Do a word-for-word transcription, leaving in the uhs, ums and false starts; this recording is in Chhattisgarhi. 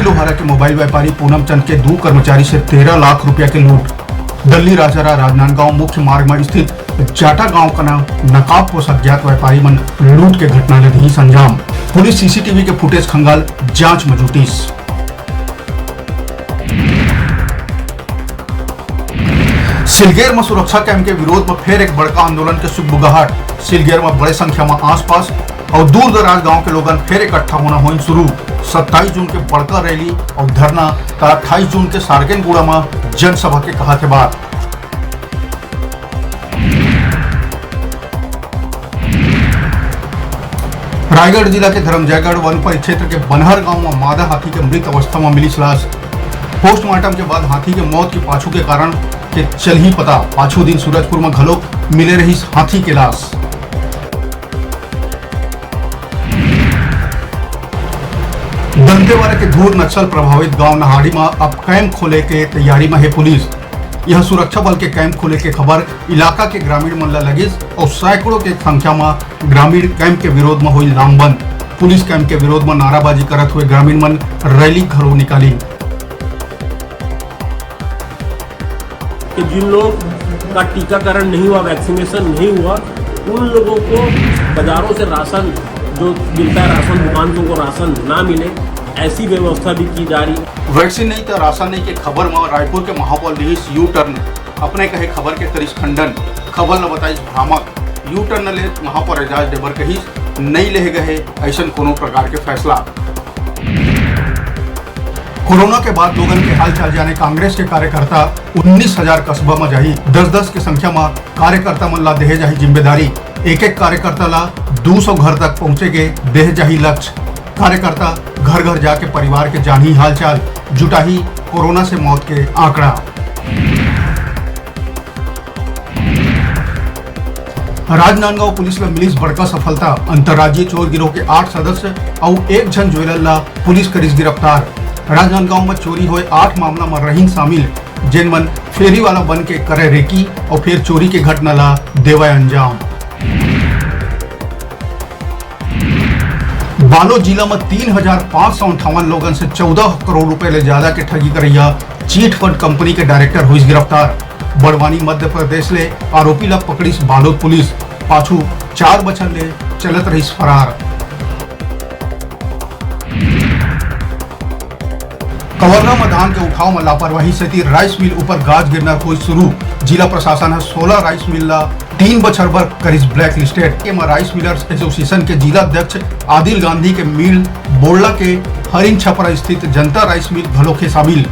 लोहारा के मोबाइल व्यापारी पूनम चंद के दू कर्मचारी से तेरह लाख रुपया के लूट। दल्ली राजहरा राजनांदगांव मुख्य मार्ग में स्थित जाटा गांव कना नकाबपोश अज्ञात व्यापारी मन लूट के घटना ल दिहिस अंजाम। पुलिस सीसीटीवी के फुटेज खंगाल जांच म जुटिस। सिलगेर म सुरक्षा कैंप के विरोध म फेर एक बड़का आंदोलन के सुगबुगाहट। सिलगेर म बड़े संख्या म आसपास अउ दूर दराज गांव के लोगन फेर इकट्ठा होना होइन शुरू। सत्ताईस जून के बड़का रैली अउ धरना त अट्ठाईस जून के सारकेनगुड़ा म जनसभा के कहत हे बात। रायगढ़ जिला के धरमजयगढ़ वन परिक्षेत्र के बनहर गांव म मादा हाथी के मृत अवस्था म मिलिस लाश। पोस्टमार्टम के बाद हाथी के मौत के पाछू के कारण के चलही पता। पाछू दिन सूरजपुर म घलोक मिले रहिस हाथी के लाश। दंतेवाड़ा के धूर नक्सल प्रभावित गांव नहाड़ी म अब कैंप खोले के तैयारी म हे पुलिस। यह सुरक्षा बल के कैंप खोले के खबर इलाका के ग्रामीण मन ल लगिस अउ सैकड़ों के संख्या म ग्रामीण कैंप के विरोध म होई लामबंद। पुलिस कैंप के विरोध म नाराबाजी करत हुए ग्रामीण मन रैली घलो निकालिन। कि जिन लोग का टीकाकरण नहीं हुआ, वैक्सीनेशन नहीं हुआ, उन लोगों को बाजारों से राशन जो मिलता है, राशन दुकान से उनको राशन ना मिले, ऐसी व्यवस्था भी की जा रही है। वैक्सीन नहीं त राशन नहीं के खबर म रायपुर के महापौर लिहिस यू टर्न। अपने कहे खबर के करिस खंडन, खबर ल बताइस भ्रामक। यू टर्न ले महापौर एजाज डेबर कहिस, नई लेहे गए ऐसन कोनो प्रकार के फैसला। कोरोना के बाद लोगन के हालचाल जाने कांग्रेस के कार्यकर्ता उन्नीस हजार कस्बा म जाही। दस दस के संख्या म कार्यकर्ता मन ला देहे जाही जिम्मेदारी। एक एक कार्यकर्ता ला दू सौ घर तक पहुंचे के देहे जाही लक्ष्य। कार्यकर्ता घर घर जाके परिवार के जानही हालचाल, जुटाही कोरोना से मौत के आंकड़ा। राजनांदगांव पुलिस ल मिलिस बड़का सफलता। अंतर्राज्यीय चोर गिरोह के आठ सदस्य अउ एक झन ज्वेलर ल पुलिस करिस गिरफ्तार। राजनांदगांव म चोरी होए आठ मामला म रहिन शामिल, जेन मन फेरी वाला बन के करे रेकी अउ फेर चोरी के घटना ल देवय अंजाम। बालोद जिला म तीन हजार पाँच सौ अंठावन लोगन से चौदह करोड़ रुपए ले ज्यादा के ठगी करइया चिट फंड कंपनी के डायरेक्टर होइस गिरफ्तार। बड़वानी मध्य प्रदेश ले आरोपी ला पकड़िस बालोद पुलिस। पाछू चार बछर ले चलत रहिस फरार। कवर्धा म धान के उठाव म लापरवाही सेती राइस मिल ऊपर गाज गिरना होइस शुरू। जिला प्रशासन ह सोलह राइस मिल ला तीन बछर बर करिस ब्लैक लिस्टेड। एमा राइस मिलर्स एसोसिएशन के जिला अध्यक्ष आदिल गांधी के मिल बोड़ला के हरिन छपरा स्थित जनता राइस मिल घलोक हे शामिल।